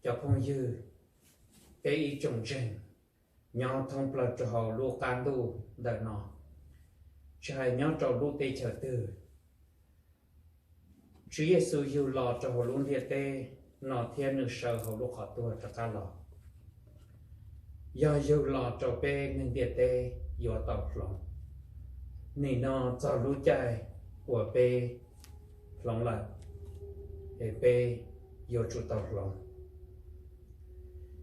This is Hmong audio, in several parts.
Cov phooj ywg, peb ib tsoom ntseeg nyob thoob plaws rau hauv lub qab ntuj ntawm no, tsis hais nyob rau lub teb chaws twg, Tswv Yexus yug los rau hauv lub ntiaj teb no thiab nws sawv hauv lub qhov tuag rov qab los, yog yug los rau peb neeg ntiaj teb yuav tau hloov. Nim no txog lub caij uas peb hloov lawm, es peb yuav tsum tau hloov.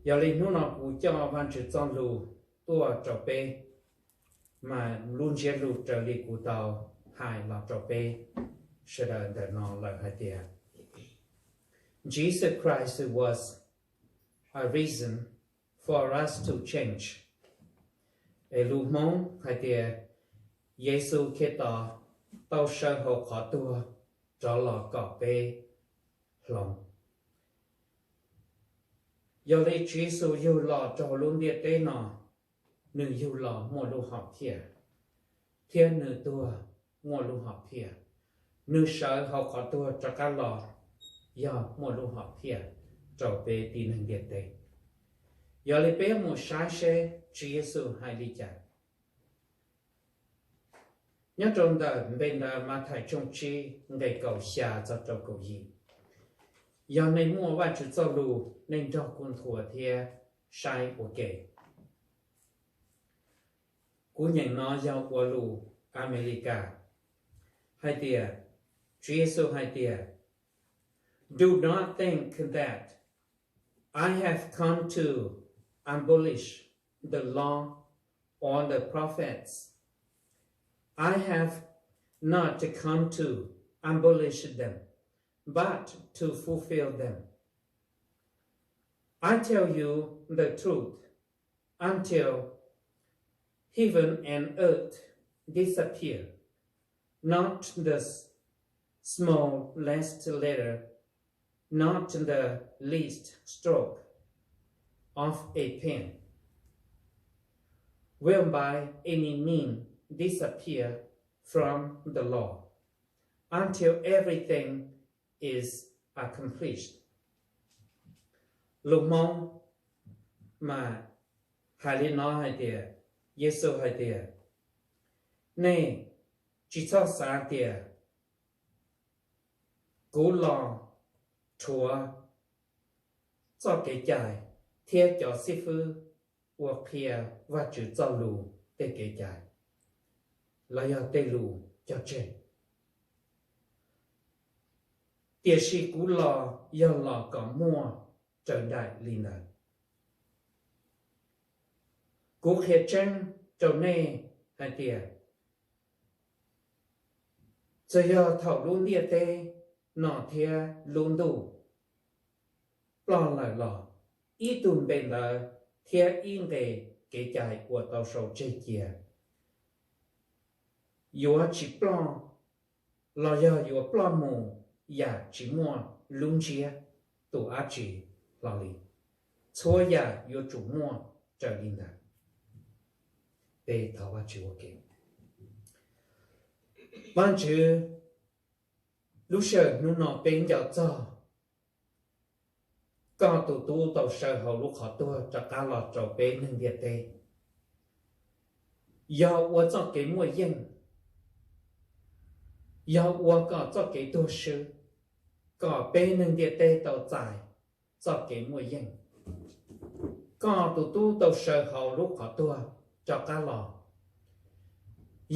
Yog li hnub no kuv coj Vajtswv txoj lus tuaj rau peb, mas lub ntsiab lus raws li kuv tau hais los rau peb sawv daws ntawm no lawm hais tias, Jesus Christ was a reason for us to change. Es lus Hmoob hais tias, Yexus Khetos tau sawv hauv qhov tuag rov los kom peb hloov. Yog li Tswv Yexus yug los rau hauv lub ntiaj teb no, nws yug los muaj lub hom phiaj, thiab nws tuag muaj lub hom phiaj. Nws sawv hauv qhov tuag rov qab los yog muaj lub hom phiaj rau peb tib neeg ntiaj teb. Yog li peb mus saib seb Tswv Yexus hais li cas. Nyob rau ntawm npe ntawv Mathais tshooj tsib nqe kaum xya txog rau kaum yim. Yog nej muaj Vajtswv txoj lus, nej nrog kuv nthuav thiab saib ua ke. Kuv nyeem no yog ua lus Amelikas, hais tias, Tswv Yexus hais tias, Do not think that I have come to abolish the law or the prophets. I have not come to abolish them, but to fulfill them. I tell you the truth, until heaven and earth disappear, not the smallest letter, not the least stroke of a pen will by any means disappear from the law, until everything is accomplished. Lus Hmoob mas hais li no hais tias, Yexus hais tias, nej tsis txhob xav tias kuv los rhuav txoj kev cai thiab cov xib fwb uas qhia Vajtswv txoj lus tej kev cai los yog tej lus cog tseg. Tiam sis kuv los yog los kom muaj raws nraim li ntawd. Kuv qhia tseeb rau nej hais tias, txawm yog thaum lub ntiaj teb no thiab lub ntuj ploj lawm los, ib tug npe ntawv thiab ib nqe kev cai uas tau sau tseg cia yuav tsis ploj, los yog yuav ploj mus yam tsis muaj lub ntsiab tus dab tsi hlo li. Txhua yam yuav tsum muaj raws li ntawd. Peb thov Vajtswv ua ke. Vajtswv, lub sij hawm hnub no peb nco txog koj tus tub tau sawv hauv lub qhov tuag rov qab los rau peb neeg ntiaj teb, yog ua txoj kev muaj yeej, yog ua kom txoj kev tuag swb, kom peb neeg ntiaj teb tau txais txoj kev muaj yeej. Koj tus tub tau sawv hauv lub qhov tuag rov qab los,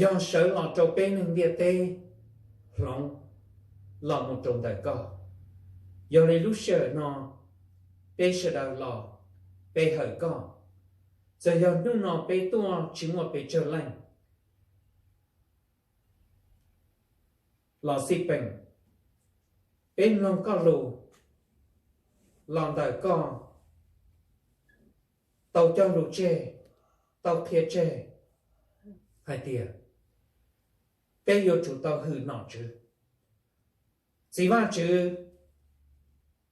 yog sawv los rau peb neeg ntiaj teb hloov los mus rau ntawm koj. Yog li lub sij hawm no peb sawv daws los, peb hawm koj. Txawm yog hnub no peb tuaj tsis muaj pes tsawg leej los xij peem, peb mloog koj lus los ntawm koj tau cog lus tseg, tau qhia tseg hais tias peb yuav tsum tau hwm nom tswv. Txiv Vajtswv,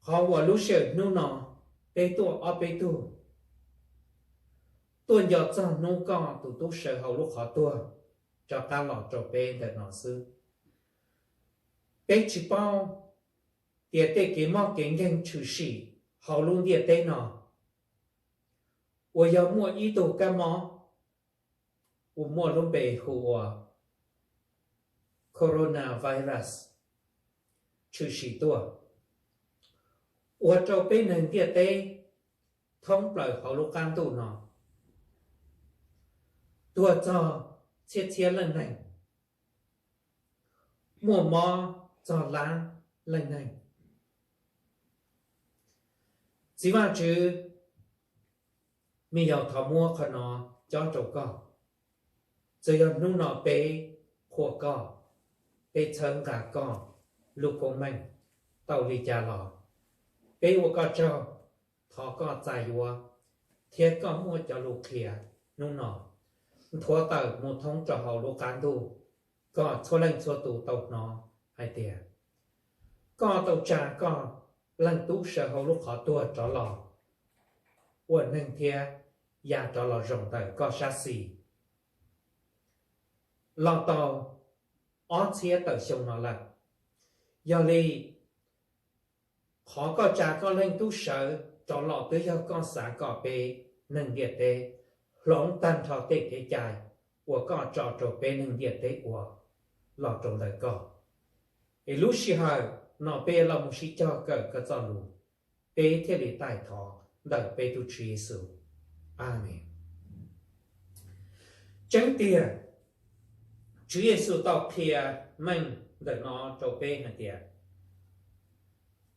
qhov uas lub sij hawm hnub no peb tuaj ob peb tug tuaj nco txog hnub koj tus tub sawv hauv lub qhov tuag rov qab los rau peb ntawm no xwb. Peb tsis paub tias tej kev mob kev nkeeg tshwm sim hauv lub ntiaj teb no uas yog muaj ib tug kab mob uas muaj lub npe hu ua coronavirus tshwm sim tuaj, ua rau peb neeg ntiaj teb thoob plaws hauv lub qab ntuj no tuag txog txhiab txhiab leej neeg, muaj mob txog lab leej neeg. Txiv Vajtswv, me yaus thov muab qhov no cob rau koj. Txawm yog hnub no peb qhuas koj, peb txhawb nqa koj lub koob meej tau li cas los, peb ua koj tsaug, thov koj txais yuav, thiab koj muab cov lus qhia hnub no nthuav tawm mus thoob rau hauv lub qab ntuj, kom txhua leej txhua tus tau hnov hais tias koj tau tsa koj leej tub sawv hauv lub qhov tuag rov los ua neeg thiab ya rov los zoo ntawm koj sab xis los tau ob txhiab tawm xyoo no lawm. Yog li, qhov koj tsa koj leej tub sawv rov los twb yog koj xav kom peb neeg ntiaj teb hloov tag nrho tej kev cai uas koj tso rau peb neeg ntiaj teb ua los rau ntawm koj. Es lub sij hawm no peb los mus sib cog kawm koj txoj lus, peb thiaj li taij thov ntawm peb tus Tswv Yexus. Amees. Tseeb tiag, Tswv Yexus tau qhia meej ntawm no rau peb hais tias,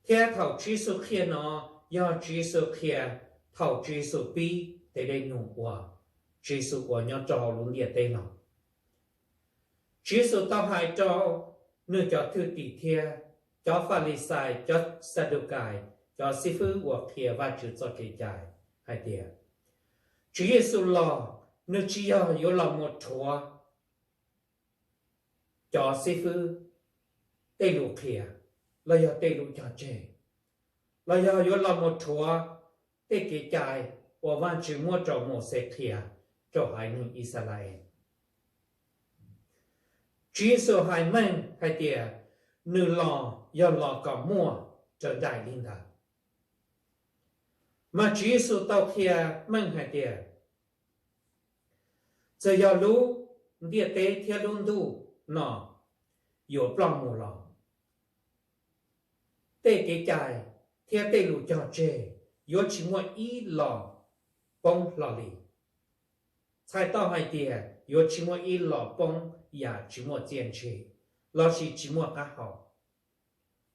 thiab thaum Tswv Yexus qhia no yog Tswv Yexus qhia thaum Tswv Yexus pib tes dej num uas Tswv Yexus ua nyob rau hauv lub ntiaj teb no. Tswv Yexus tau hais rau nws cov thwj tim thiab cov Falixais, cov Xadukais, cov xib fwb uas qhia Vajtswv txoj kev cai hais tias, Tswv Yexus los nws tsis yog yuav los mus rhuav cov xib fwb tej lus qhia los yog tej lus cog tseg, los yog yuav los mus rhuav tej kev cai uas Vajtswv muab rau Mauxes qhia rau haiv neeg Yixalayees. Tswv Yexus hais meej hais tias nws los yog los kom muaj raws nraim li ntawd. Mas Tswv Yexus tau qhia meej hais tias, txawm yog lub ntiaj teb thiab lub ntuj no yuav ploj mus los, tej kev cai thiab tej lus cog tseg yuav tsis muaj ib los poob hlo li. Txhais tau hais tias yuav tsis muaj ib los poob yam tsis muaj txiaj ntsig lossis tsis muaj qab hau.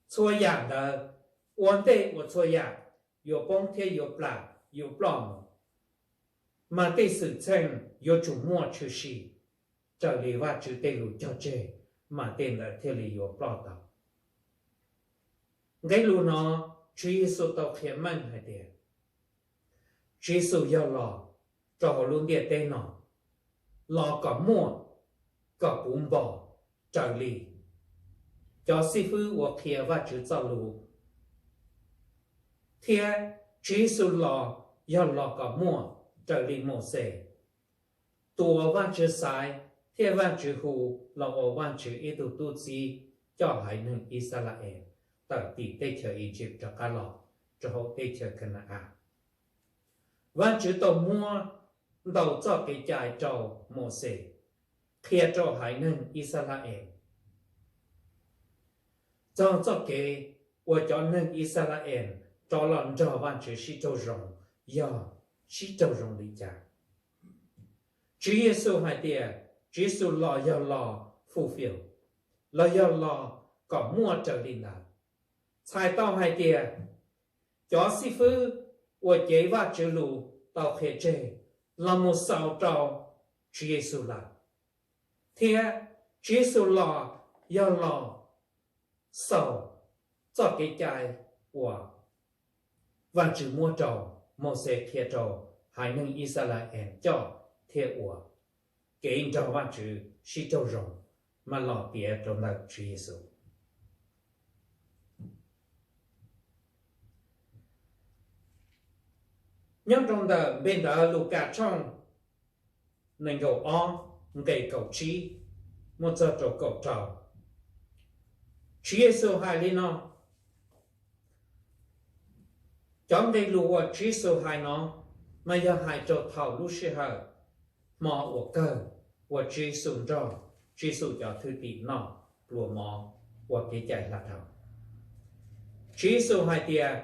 Txhua yam ntawd ua ntej uas txhua yam yuav poob thiab yuav plam yuav ploj mus, mas tej xwm txheej yuav tsum muaj tshwm sim raws li Vajtswv tej lus cog tseg, mas tej ntawd thiaj li yuav ploj tau. Nqe lus no, Tswv Yexus tau qhia meej hais tias, Tswv Yexus yog los rau hauv lub ntiaj teb no, los kom muaj, kom puv npo raws li cov xib fwb uas qhia Vajtswv txoj lus, thiab Tswv Yexus los yog los kom muaj raws li Mauxes, tus uas Vajtswv xaiv thiab Vajtswv hu los ua Vajtswv ib tug tub txib coj haiv neeg Yixalayees tawm tim teb chaws Iziv rov qab los rau hauv teb chaws Kana-as. Vajtswv tau muab ntau txoj kev cai rau Mauxes qhia rau haiv neeg Yixalayees txog txoj kev uas cov neeg Yixalayees rov los nrog Vajtswv sib raug zoo yog sib raug zoo li cas. Tswv Yexus hais tias Tswv Yexus los yog los fulfill, los yog los kom muaj raws li ntawd. Txhais tau hais tias cov xib fwb uas cev Vajtswv lus tau qhia tseg los mus xaus rau Tswv Yexus lawm, thiab Tswv Yexus los yog los xaus txoj kev cai uas Vajtswv muab rau Mauxes qhia rau haiv neeg Yixalayees coj thiab ua kev nrog Vajtswv sib raug zoo, mas los tiav rau ntawm Tswv Yexus. Nyob rau ntawm npe ntawv Lukas tshooj nees nkaum ob, nqe kaum tsib mus txog rau kaum rau, Tswv Yexus hais li no: Cov nqe lus uas Tswv Yexus hais no mas yog hais rau thaum lub sij hawm hmo uas kawg uas Tswv Yexus nrog Tswv Yexus cov thwj tim noj pluas mov ua kev cai hla dhau. Tswv Yexus hais tias,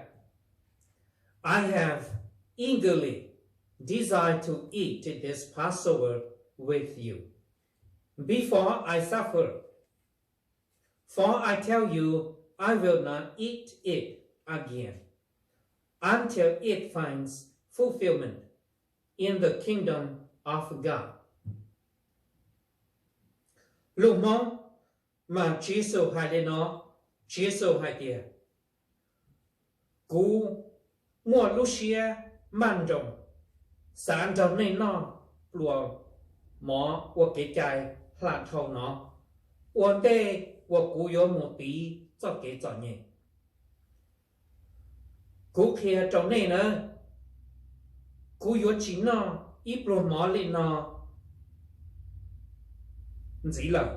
I have eagerly desired to eat this Passover with you before I suffer. For I tell you, I will not eat it again until it finds fulfillment in the kingdom of God. Lus Hmoob mas Tswv Yexus hais li no, Tswv Yexus hais tias, kuv muaj lub siab maj nroos xav nrog nej noj pluas mov ua kev cai hla dhau no ua ntej uas kuv yuav mus tiv txoj kev txom nyem. Kuv qhia rau nej nawb, kuv yuav tsis noj ib pluag mov li no ntxiv lawm,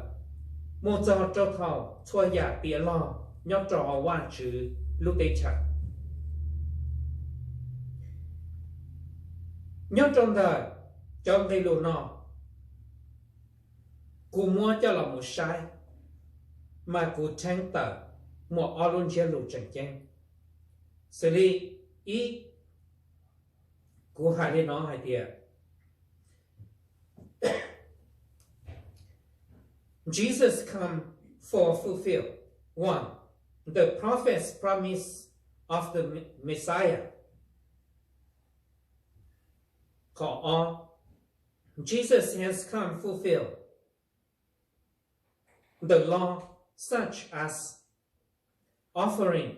mus txog rau thaum txhua yam tiav log nyob rau Vajtswv lub teb chaws. Nyob rau ntawm cov nqe lus no, kuv muab coj los mus saib, mas kuv theeb tawm muaj ob lub ntsiab lus tseem ceeb. Xws li ib, kuv hais li no hais tias, Jesus come for fulfill one, the prophet's promise of the Messiah. Qhov ob, Jesus has come fulfill the law such as offering,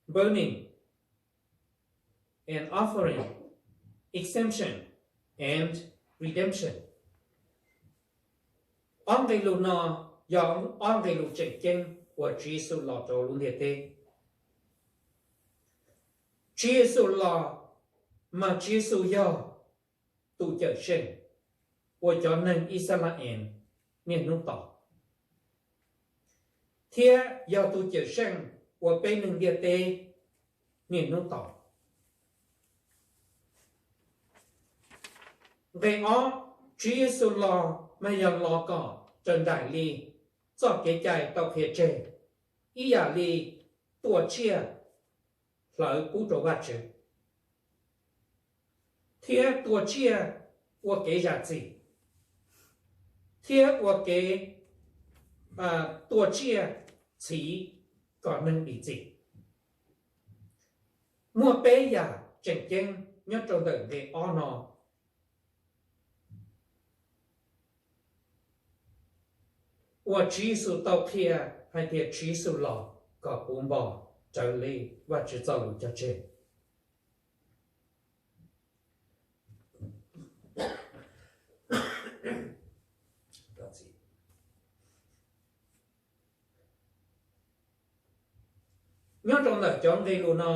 burning, and offering, exemption, and redemption. Ob nqe lus no yog ob nqe lus tseem ceeb uas Tswv Yexus los rau lub ntiaj teb. Tswv Yexus los mas Tswv Yexus yog tus cawm seej uas cov neeg Yixalayees niaj hnub tos, thiab yog tus cawm seej uas peb neeg ntiaj teb niaj hnub tos. Nqe ob, Tswv Yexus los mas yog los kom raws nraim li txoj kev cai tau qhia tseg, ib yam li tua tsiaj hlawv pub rau Vajtswv, thiab tua tsiaj ua kev zam txim, thiab ua kev tua tsiaj txhiv kom neeg dim txim. Muaj peb yam tseem ceeb nyob rau ntawm nqe ob no uas Tswv Yexus tau qhia hais tias Tswv Yexus los kom puv npo raws li Vajtswv txoj lus cog tseg. Nyob rau ntawm cov nqe lus no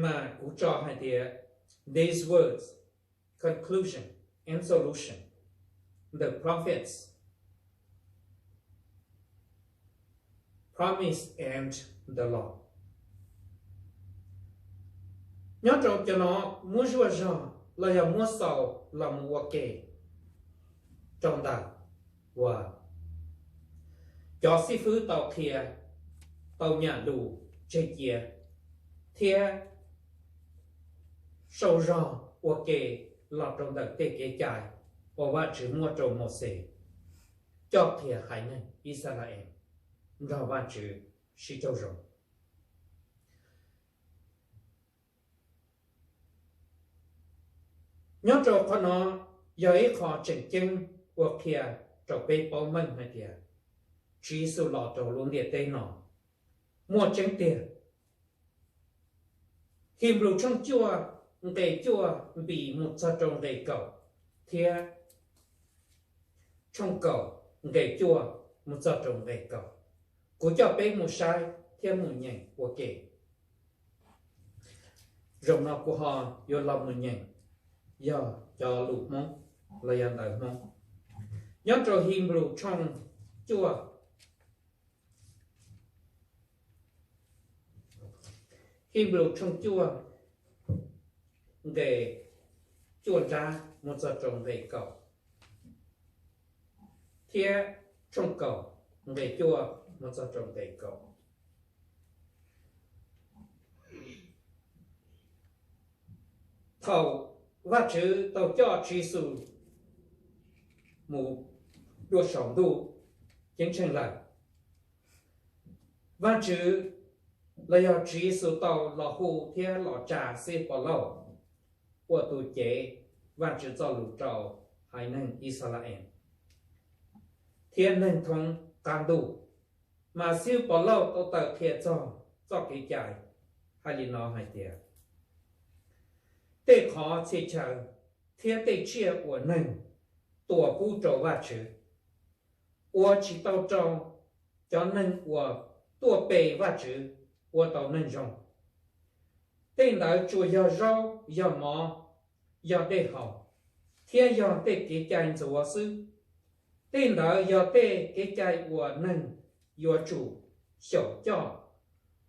mas kuv tso hais tias these words, conclusion and solution, the prophets, promise and the law. Nyob rau cov no muab zuaj zog los yog muab xaus los mus ua ke rau ntawm uas cov xib fwb tau qhia, tau nyam lus tseg cia, thiab sau zog ua ke los rau ntawm tej kev cai uas Vajtswv muab rau Mauxes coj qhia haiv neeg Yixalayees nrog Vajtswv sib raug zoo. Nyob rau qhov no yog ib qho tseem ceeb uas qhia rau peb paub meej hais tias Tswv Yexus los rau lub ntiaj teb no muaj tseeb tiag. His Npus tshooj cuaj nqe cuaj npis mus txog rau nqe kaum, thiab tshooj kaum nqe cuaj mus txog rau nqe kaum. Kuv coj peb mus saib thiab mus nyeem ua ke. Zaum no kuv ho yuav los mus nyeem yog cov lus Hmoob los yog ntawv Hmoob. Nyob rau His Npus tshooj cuaj, Henplais tshooj cuaj nqe cuaj nrab mus txog rau nqe kaum, thiab tshooj kaum nqe cuaj mus txog rau nqe kaum. Thaum Vajtswv tau coj Tswv Yexus mus dua saum ntuj ceeb tsheej lawm, Vajtswv, los yog Tswv Yexus tau los hu thiab los tsa Xib Pov Lauj ua tus cev Vajtswv txoj lus rau haiv neeg Ixalayees thiab neeg thoob qab ntuj. Mas Xib Pov Lauj tau taw qhia txog txoj kev cai hais li no hais tias, tej qhov txhia chaw thiab tej tsiaj uas neeg tua pub rau Vajtswv, ua tsis tau rau cov neeg uas tuaj pe Vajtswv ua tau neeg zoo. Tej ntawd tsuas yog zaub, yog mov, yog dej haus, thiab yog tej kev cai ntxuav xwb. Tej ntawd yog tej kev cai uas neeg yuav tsum xyaum coj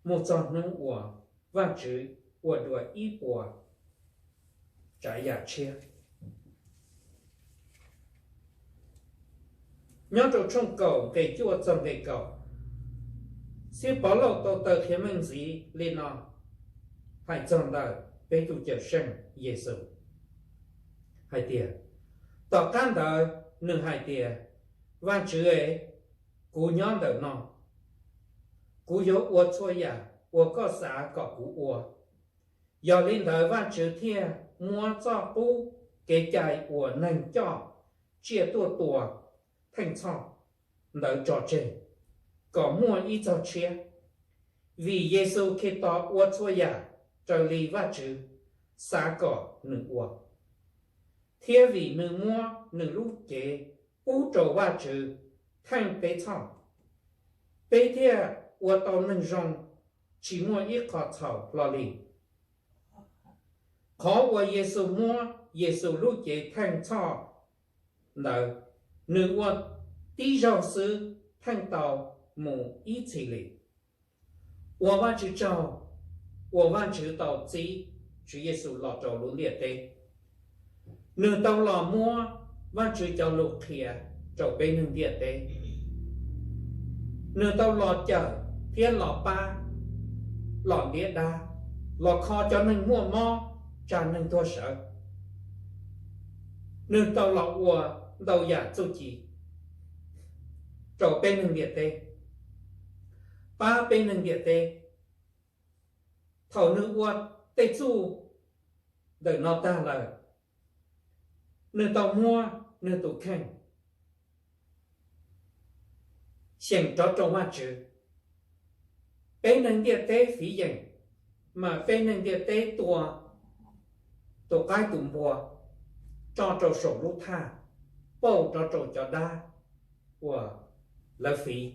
mus txog hnub uas Vajtswv ua dua ib puas tsav yam tshiab. Nyob rau tshooj kaum nqe cuaj txog nqe kaum, Xib Pov Lauj tau taw qhia meej ntxiv li no hais txog ntawm peb tus Cawmseej Yexus hais tias, tom qab ntawd nws hais tias, Vajtswv e, kuv nyob ntawm no, kuv yuav ua txhua yam uas koj xav kom kuv ua. Yog li ntawd Vajtswv thiaj muab txoj qub kev cai uas neeg coj tsiaj tuaj tua Theej Txhoj ntawd tso tseg kom muaj ib txoj tshiab, vim Yexus Khetos ua txhua yam raws li Vajtswv xav kom nws ua, thiab vim nws muab nws lub cev pub rau Vajtswv theej peb txhoj, peb thiaj ua tau neeg zoo tsis muaj ib qho txhaum hlo li. Qhov uas Yexus muab Yexus lub cev theej txhoj ntawd, nws ua tib zaug xwb theej tau mus ib txhis li. Ua Vajtswv tsaug uas Vajtswv tau txib Tswv Yexus los rau lub ntiaj teb. Nws tau los muab Vajtswv cov lus qhia rau peb neeg ntiaj teb. Nws tau los cawm thiab los pab, los ntiab dab, los kho cov neeg muaj mob, tsa neeg tuag sawv. Nws tau los ua ntau yam txuj ci rau peb neeg ntiaj teb, pab peb neeg ntiaj teb. Thaum nws ua tej txuj ntawm no tag lawm, nws tau muab nws tus kheej xyeem rov rau Vajtswv. Peb neeg ntiaj teb fiv yeem, mas peb neeg ntiaj teb tua tus qaib tus npua tso rau saum lub thaj, pauj rov rau cov dab uas lawv fiv,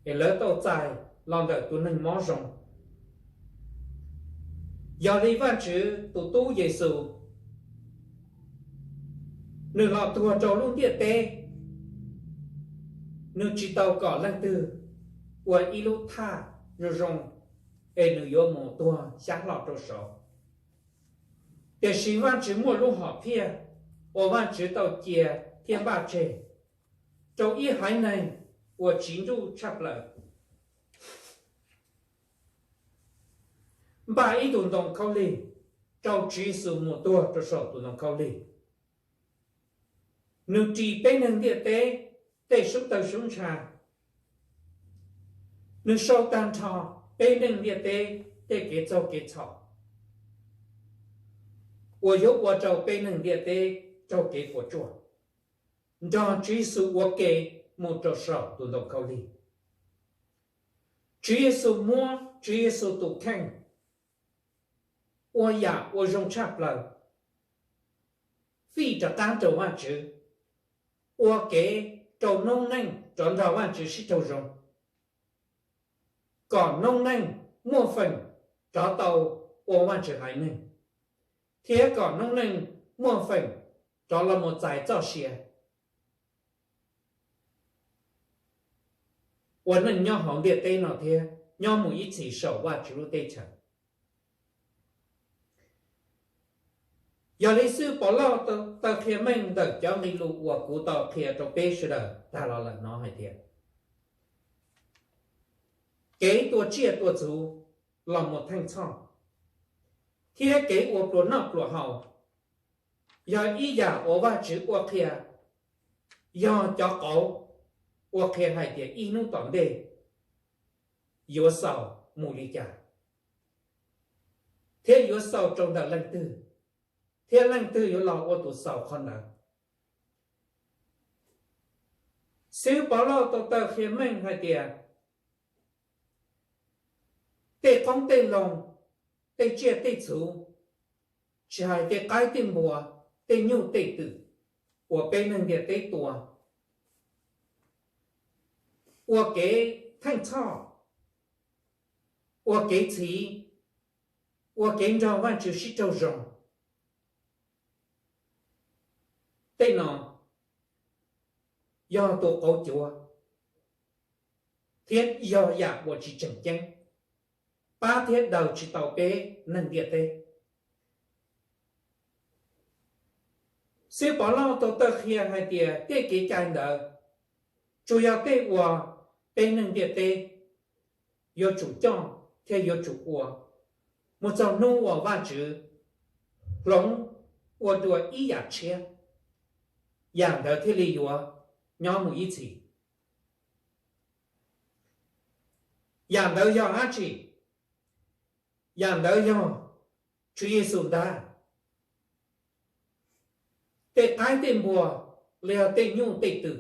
es lawv tau txais los ntawm tus neeg mob zoo. Yog li Vajtswv tus Tub Yexus, nws los tuag rau lub ntiaj teb, nws tsis tau kom leej twg ua ib lub thaj zoo zoo es nws yuav mus tuag xyab hlo rau saud. Tiam sis Vajtswv muaj lub hom phiaj uas Vajtswv tau cia thiab npaj tseg rau ib haiv neeg uas tsiv nruj tshaj plaws, npaj ib tug ntoo khaub lig rau Tswv Yexus mus tuag rau saum tus ntoo khaub lig. Nws ris peb neeg ntiaj teb tej sub tawg sub ntsha. Nws sau tag nrho peb neeg ntiaj teb tej kev txaug kev txhaum uas yuav ua rau peb neeg ntiaj teb raug kev puas tsuaj, nrog Tswv Yexus ua ke mus rau saum tus ntoo khaub lig. Tswv Yexus muab Tswv Yexus tus kheej ua yam uas zoo tshaj plaws fij rov qab rau Vajtswv, ua kev rau noob neej rov nrog Vajtswv sib raug zoo, kom noob neej muaj feem rov tau ua Vajtswv haiv neeg, thiab kom noob neej muaj feem rov los mus txais txoj sia ua neej nyob hauv ntiaj teb no thiab. nyob mus ib txhis saum Vajtswv lub teb chaws. Yog li xib hwb Povlauj tau qhia meej ntawm cov nqe lus uas kuv tau qhia rau peb sawv daws tag los lawm no hais tias, kev tua tsiaj tua txhu los mus theej txhoj, thiab kev ua pluas noj pluas haus, yog ib yam uas Vajtswv ua qhia, yog cov qauv ua qhia hais tias ib hnub tom ntej yuav xaus mus li cas, thiab yuav xaus rau ntawm leej twg, thiab leej twg yuav los ua tus xaus qhov ntawd. Xib hwb Povlauj tau taw qhia meej hais tias, tej qoob tej loo, tej tsiaj tej txhu, tsis hais tej qaib tej npua, tej nyuj tej twm uas peb neeg ntiaj teb tua, ua kev theej txhoj, ua kev txhiv, ua kev nrog Vajtswv sib raug zoo, tej no yog tus qauv cuav thiab yog yam uas tsis tseem ceeb, pab thiab daws tsis tau peb neeg ntiaj teb. Xib hwb Povlauj tau taw qhia hais tias tej kev cai ntawd tsuas yog tej uas peb neeg ntiaj teb yuav tsum coj thiab yuav tsum ua, mus txog hnub uas Vajtswv hloov ua dua ib yam tshiab, yam ntawd thiaj li yuav nyob mus ib txhis. Yam ntawd yog dab tsi? Yam ntawd yog Tswv Yexus ntag. Tej qaib tej npua los yog tej nyuj tej twm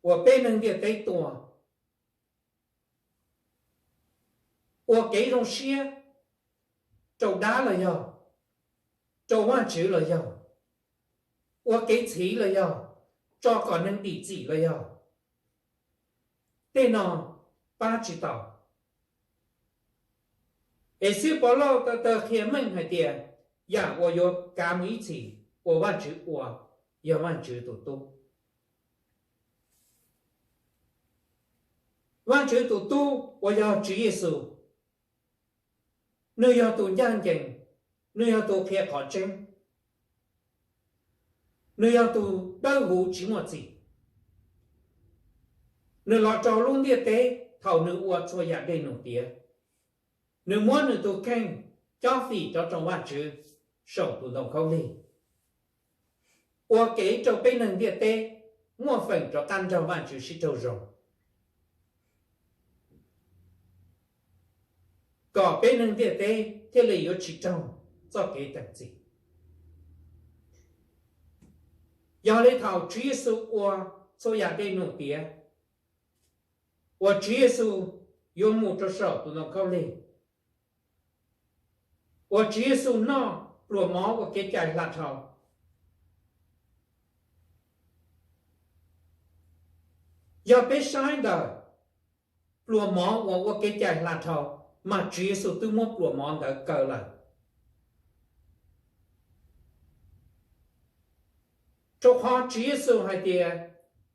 uas peb neeg ntiaj teb tua, ua kev zoo siab rau dab los yog rau Vajtswv los yog ua kev txhiv los yog tso kom neeg dim txim los yog, tej no pab tsis tau. Es xib hwb Povlauj taw taw qhia meej hais tias yam uas yuav kav mus ib txhis uas Vajtswv ua yog Vajtswv tus tub. Vajtswv tus tub uas yog Tswv Yexus, nws yog tus ncaj ncees, nws yog tus qhia qhov tseeb, nws yog tus dawb huv tsis muaj txim. Nws los rau lub ntiaj teb thaum nws ua txhua yam dej num tiav. Nws muab nws tus kheej cob fim rov rau Vajtswv saum tus ntoo khaub lig, ua kev rau peb neeg ntiaj teb muaj feem rov qab nrog Vajtswv sib raug zoo, kom peb neeg ntiaj teb thiaj li yuav tsis raug txoj kev teem txim. Yog li thaum Tswv Yexus ua txhua yam dej num tiav, uas Tswv Yexus yuav mus rau saum tus ntoo khaub lig, uas Tswv Yexus noj pluas mov ua kev cai hla dhau. Yog peb saib ntawm pluas mov uas ua kev cai hla dhau, mas Tswv Yexus twb muab pluas mov ntawd kaw lawm. Rau qhov Tswv Yexus hais tias,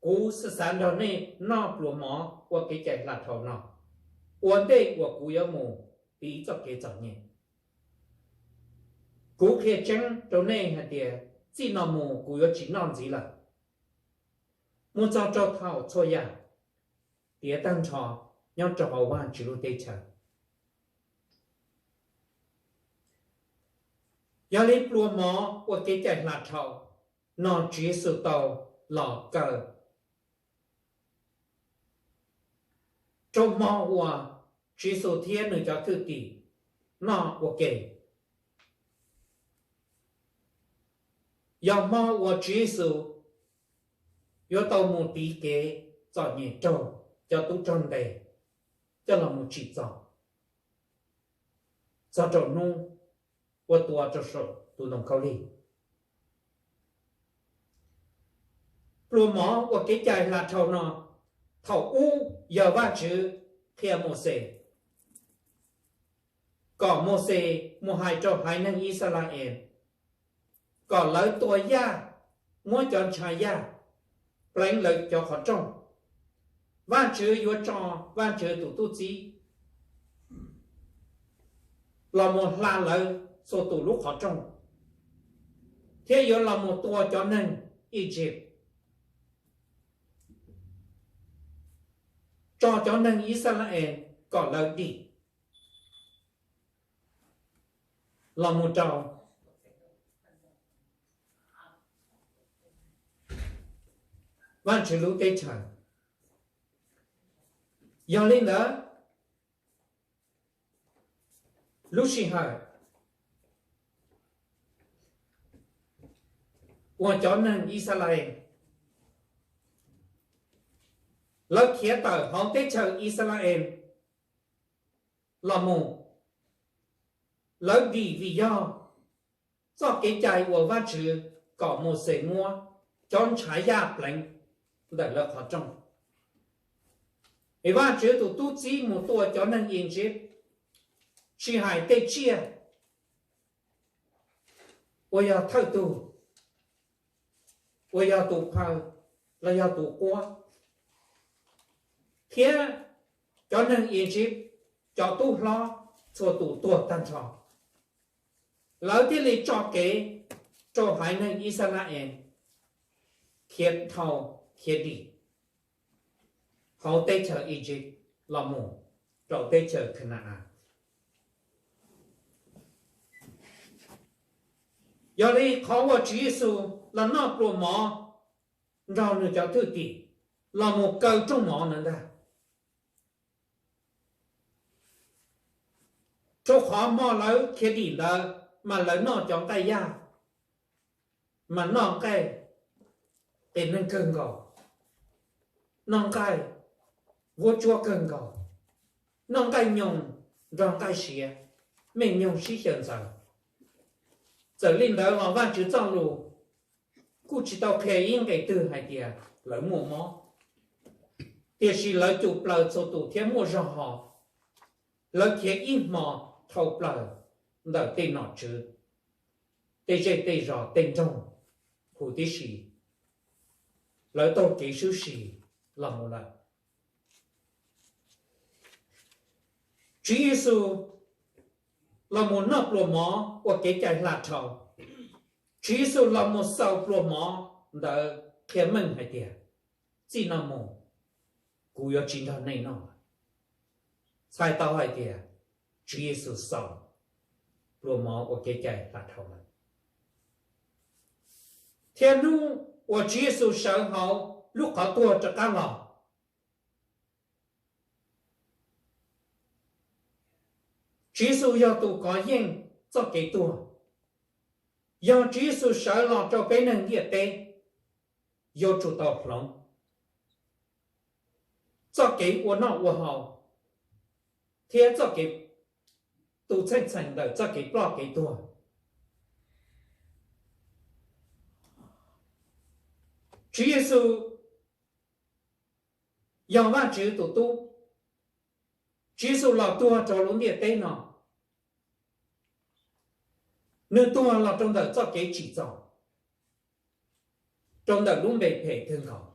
kuv xav xav nrog nej noj pluas mov ua kev cai hla dhau no, ua ntej uas kuv yuav mus tiv txoj kev txom nyem. Kuv qhia tseeb rau nej hais tias txij no mus kuv yuav tsis noj ntxiv lawm, mus txog rau thaum txhua yam tiav tag nrho nyob rau hauv Vajtswv lub teb chaws. Yog li pluas mov ua kev cai hla dhau no Tswv Yexus tau los kaw rau hmo uas Tswv Yexus thiab nws cov thwj tim noj ua ke. Yog hmo uas Tswv Yexus yuav tau mus tiv kev txom nyem raug cov tub rog ntes coj los mus tsim txom, txog rau hnub ua tua rau saum tus ntoo khaub lig. Pluas mov ua kev cai hla dhau no, thaum ub yog Vajtswv qhia Mauxes, kom Mauxes mus hais rau haiv neeg Yixalayees kom lawv tua yaj, muab cov ntshav yaj pleev lawv cov qhov rooj, Vajtswv yuav tso Vajtswv tus tub txib los mus hla lawv txhua tus lub qhov rooj, thiab yuav los mus tua cov neeg Iziv, tso cov neeg Yixalayees kom lawv dim los mus rau Vajtswv lub teb chaws. Yog li ntawd, lub sij hawm uas cov neeg Yixalayees lawv khiav tawm hauv teb chaws Yixalayees los mus, lawv dim vim yog txoj kev cai uas Vajtswv kom Mauxes muab cov ntshav yaj pleev ntawm lawv qhov rooj. Es Vajtswv tus tub txib mus tua cov neeg Iziv, tsis hais tej tsiaj uas yog thawj tug, uas yog tus phaw los yog tus quab, thiab cov neeg Iziv cov tub hlob txhua tus tuag tag nrho. Lawv thiaj li tso kev rau haiv neeg Yixalayees khiav dhau khiav dim hauv teb chaws Iziv los mus rau teb chaws Khana-as. Yog li qhov uas Tswv Yexus los noj pluas mov nrog nws cov thwj tim los mus kaw rooj mov ntawd ntag. Rau qhov hmo lawv khiav dim ntawd mas lawv noj cov nqaij yaj, mas noj nqaij qias neeg kawg nkaus, noj nqaij vuab tsuab kawg nkaus, noj nqaij nyoos nrog nqaij siav, mej nyoog sib xyaw ntxaws. Txawm li ntawd los Vajtswv txoj lus kuj tsis tau qhia ib nqe twg hais tias lawv muaj mob, tiam sis lawv cum plaws txhua tus thiab muaj zog hos. Lawv khiav ib hmo dhau plaws ntawm tej nom tswv, tej zej tej zos tej nroog huv tib si, lawv taug kev sub si los mus lawm. Tswv Yexus los mus noj pluas mov ua kev cai hla dhau. Tswv Yexus los mus xaus pluas mov ntawd qhia meej hais tias, txij no mus kuv yuav tsis nrog nej noj. Txhais tau hais tias Tswv Yexus xaus pluas mov ua kev cai hla dhau lawm. Thiab hnub uas Tswv Yexus sawv hauv lub qhov tuag rov qab los, Tswv Yexus yog tus kov yeej txoj kev tuag. Yog Tswv Yexus sawv los rau peb neeg ntiaj teb, yuav tsum tau hloov txoj kev ua noj ua haus thiab txoj kev tus txheej txheem ntawm txoj kev ploj kev tuag. Tswv Yexus yog Vajtswv tus tub. Tswv Yexus los tuag rau lub ntiaj teb no, nws tuag los rau ntawm txoj kev tsim txom, rau ntawm lub npe phem kawg nkaus.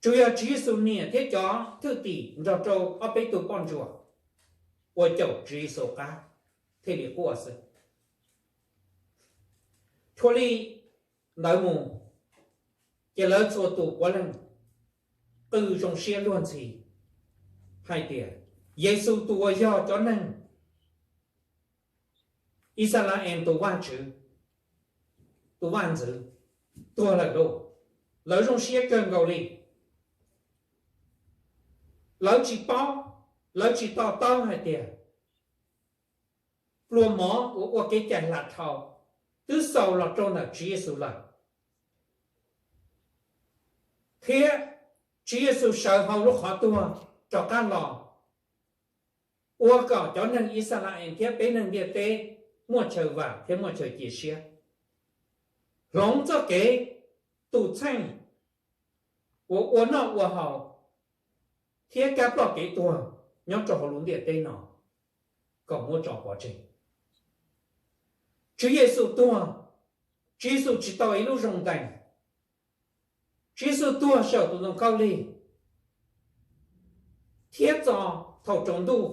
Tsuas yog Tswv Yexus niam thiab cov thwj tim nrog rau ob peb tug poj ntsuam uas caum Tswv Yexus qab thiaj li quaj xwb. Dhua li ntawd mus, ces lawv txhua tus puav leej qw zoo siab luag ntxhi hais tias, Yexus tus uas yog cov neeg Yixalayees tus Vajtswv, tus vaj ntxwv tuag lawm lauj. Lawv zoo siab kawg nkaus li. Lawv tsis paub, lawv tsis to taub hais tias pluas mov uas ua kev cai hla dhau twb xaus los rau ntawm Tswv Yexus lawm, thiab Tswv Yexus sawv hauv lub qhov tuag rov qab los, ua kom cov neeg Yixalayees thiab peb neeg ntiaj teb muaj chaw vam thiab muaj chaw cia siab, hloov txoj kev tus txheej uas ua noj ua haus thiab kab ploj kev tuag nyob rau hauv lub ntiaj teb no kom muab tso pov tseg. Tswv Yexus tuag, Tswv Yexus tsis tau ib lub zoo ntees. Tswv Yexus tuag saum tus ntoo khaub lig, thiab txog thaum tsaus ntuj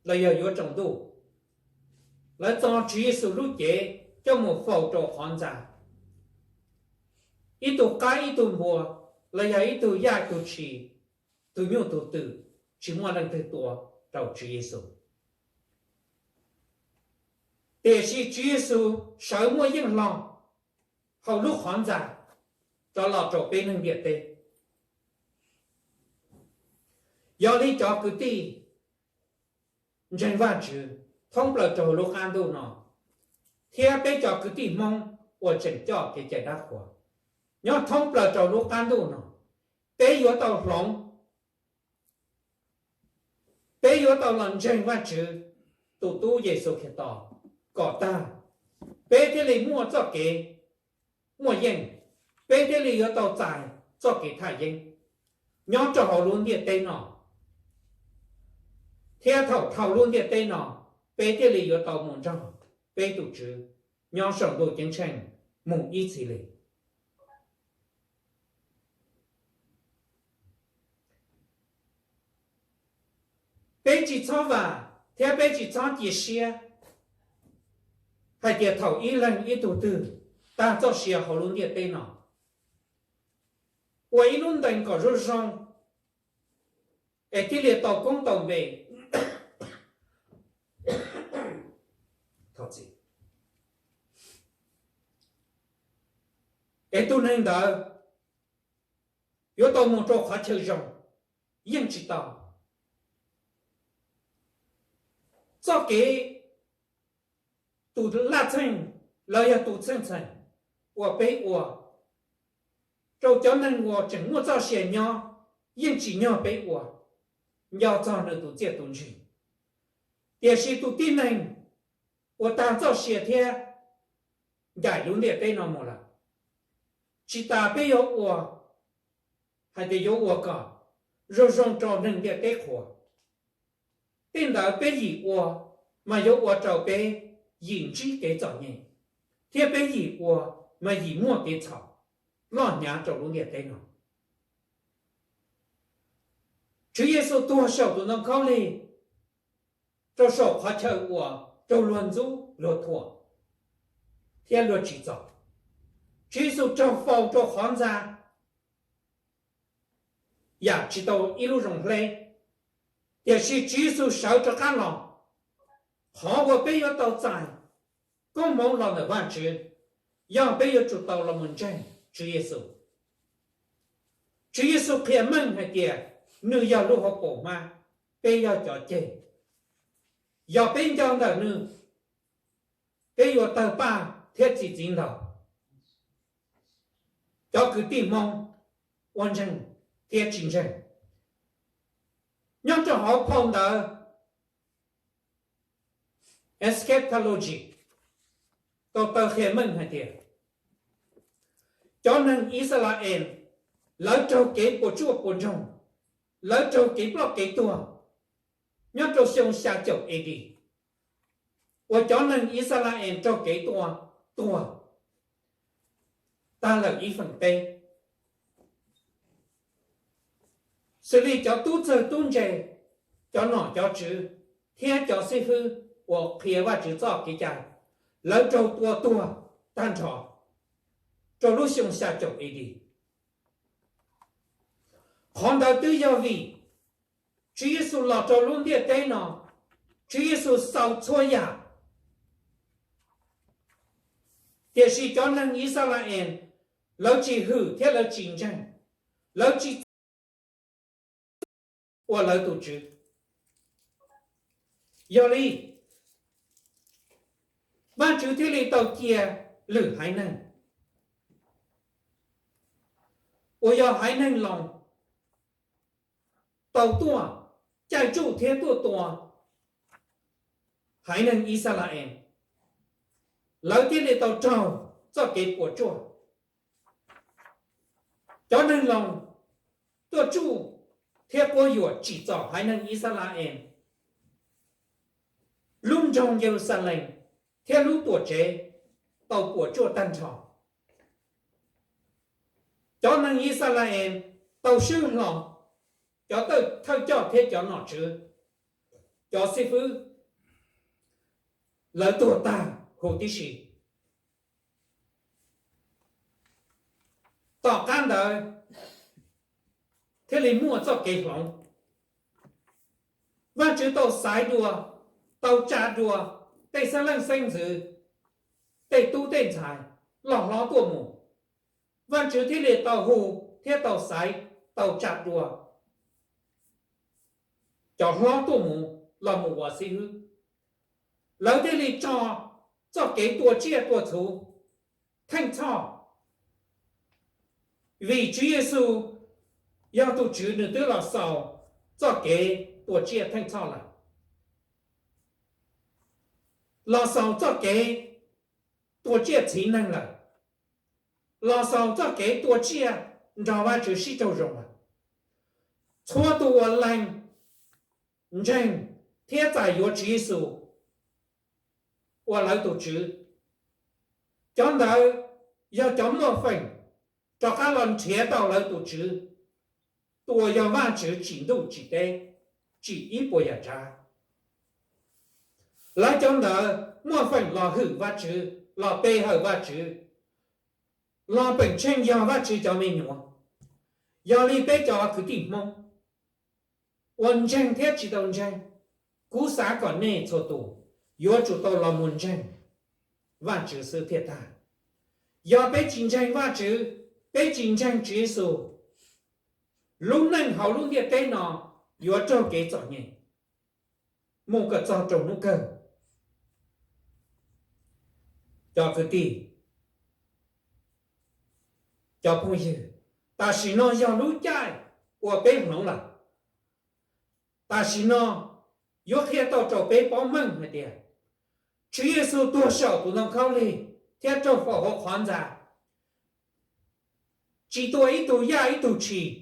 los yog yuav tsaus ntuj, lawv txo Tswv Yexus lub cev coj mus faus rau qhov ntxa. Ib tug qaib ib tug npua, los yog ib tug yaj ib tug tshis, tus nyuj tus twm, tsis muaj leej twg tua rau Tswv Yexus. Tiam sis Tswv Yexus sawv muaj yeej hlo hauv lub qhov ntxa rov los rau peb neeg ntiaj teb. Yog li cov kwv tij ntseeg Vajtswv thoob plaws rau hauv lub qab ntuj no, thiab peb cov kwv tij Hmoob uas tseem coj kev cai dab qhuas nyob thoob plaws rau lub qab ntuj no, peb yuav tau hloov, peb yuav tau los ntseeg Vajtswv tus Tub Yexus Khetos kom tag, peb thiaj li muaj txoj kev muaj yeej, peb thiaj li yuav tau txais txoj kev thaj yeeb nyob rau hauv lub ntiaj teb no, thiab thaum dhau lub ntiaj teb no, peb thiaj li yuav tau mus nrog peb tus Tswv nyob saum ntuj ceeb tsheej mus ib txhis li. Peb tsis txhob vam thiab peb tsis txhob cia siab hais tias thaum ib leeg ib tug twg tag txoj sia hauv lub ntiaj teb no, ua ib lub ntees kom zoo zoo, es thiaj li tau koob tau npe, es tus neeg ntawd yuav tau mus rau qhov chaw zoo, yeej tsis tau. Txoj kev, tus laj txheej los yog tus txheej txheem uas peb ua rau cov neeg uas tseem muaj txoj sia nyob yeej tsis nyog peb ua, nco txog nws tus txiaj tus ntsig. Tiam sis tus tib neeg uas tag txoj sia thiab ncaim lub ntiaj teb no mus lawm, tsis tas peb yuav ua, hais tias yuav ua kom zoo zoo rau neeg ntiaj teb qhuas, tej ntawd peb yim ua mas yuav ua rau peb yim ntsib kev txom nyem, thiab peb yim ua mas yim muaj kev txhaum loj hnyav rau lub ntiaj teb no. Tswv Yexus tuag saum tus ntoo khaub lig rau saum qhov chaw uas raug luag ntxub luag thuam thiab luag tsim txom. Tswv Yexus raug faus rau qhov ntxa yam tsis tau ib lub zoo hleb, tiam sis Tswv Yexus sawv rov qab los. Qhov uas peb yuav tau txais koob hmoov los ntawm Vajtswv yog peb yuav tsum tau los mus ntseeg Tswv Yexus. Tswv Yexus qhia meej hais tias nws yog lub hauv paus hmab, peb yog cov ceg. Yog peb nco ntawm nws, peb yuav tawg paj thiab txi txiv ntaus. Cov kwv tij Hmoob ua ntseeg thiab tsis ntseeg, nyob rau hauv phau ntawv Eschatology tau taw qhia meej hais tias cov neeg Yixalayees lawv raug kev puas tsuaj puas ntsoog, lawv raug kev ploj kev tuag nyob rau xyoo xya caum A D, uas cov neeg Yixalayees raug kev tua tuag tag lawm ib feem peb, xws li cov tub txawg tub ntse, cov nom cov tswv, thiab cov xib fwb uas qhia Vajtswv txoj kev cai, lawv raug tua tuag tag nrho rau lub xyoo xya caum A D. Qhov ntawd twb yog vim Tswv Yexus los rau lub ntiaj teb no, Tswv Yexus xaus txhua yam, tiam sis cov neeg Yixalayees lawv tsis hwm thiab lawv tsis ntseeg, lawv tsis ua lawv tus Tswv. Yog li, Vajtswv thiaj li tau cia lwm haiv neeg uas yog haiv neeg Loos tau tuaj caij tsuj thiab tuaj tua haiv neeg Yixalayees, lawv thiaj li tau raug txoj kev puas tsuaj. Cov neeg Loos tuaj tsuj thiab quab yuam tsim txom haiv neeg Yixalayees, lub nroog Yeluxalees thiab lub tuam tsev tau puas tsuaj tag nrho. Cov neeg Yixalayees tau swb hlo, cov thawj coj thiab cov nom tswv, cov xib fwb, lawv tuag tag huv tib si. Tom qab ntawd thiaj li muaj txoj kev hloov. Vajtswv tau xaiv dua, tau tsa dua tej xeeb leej xeeb ntxwv, tej tub tej ntxhais loj hlob tuaj mus. Vajtswv thiaj li tau hu thiab tau xaiv, tau tsa dua cov hlob tuaj mus los mus ua xib hwb. Lawv thiaj li tso txoj kev tua tsiaj tua txhu theej txhoj, vim Tswv Yexus yog tus Tswv, nws twb los xaus txoj kev tua tsiaj theej txhoj lawm, los xaus txoj kev tua tsiaj txhiv neeg lawm, los xaus txoj kev tua tsiaj nrog Vajtswv sib raug zoo lawm. Txhua tus uas lees ntseeg thiab txais yuav Tswv Yexus ua lawv tus Tswv, cov ntawd yog cov muaj feem rov qab los nrhiav tau lawv tus Tswv, tus uas yog Vajtswv tsim ntuj tsim teb, tsim ib puas yam tsav. Lawv cov ntawd muaj feem los hwm Vajtswv, los pe hawm Vajtswv, los peem tsheej yog Vajtswv cov me nyuam. Yog li peb cov kwv tij Hmoob uas ntseeg thiab tsis tau ntseeg, kuv xav kom nej txhua tus yuav tsum tau los mus ntseeg Vajtswv xwb thiaj tag. Yog peb tsis ntseeg Vajtswv, peb tsis ntseeg Tswv Yexus, lub neej hauv lub ntiaj teb no yuav raug kev txom nyem mus kom txog rau hnub kawg. Cov kwv tij, cov phooj ywg, tam sim no yog lub caij uas peb hloov lawm. Tam sim no yuav qhia tau rau peb paub meej hais tias Tswv Yexus tuag saum tus ntoo khaub lig thiab raug faus hauv qhov ntxa, tsis tua ib tug yaj ib tug tshis,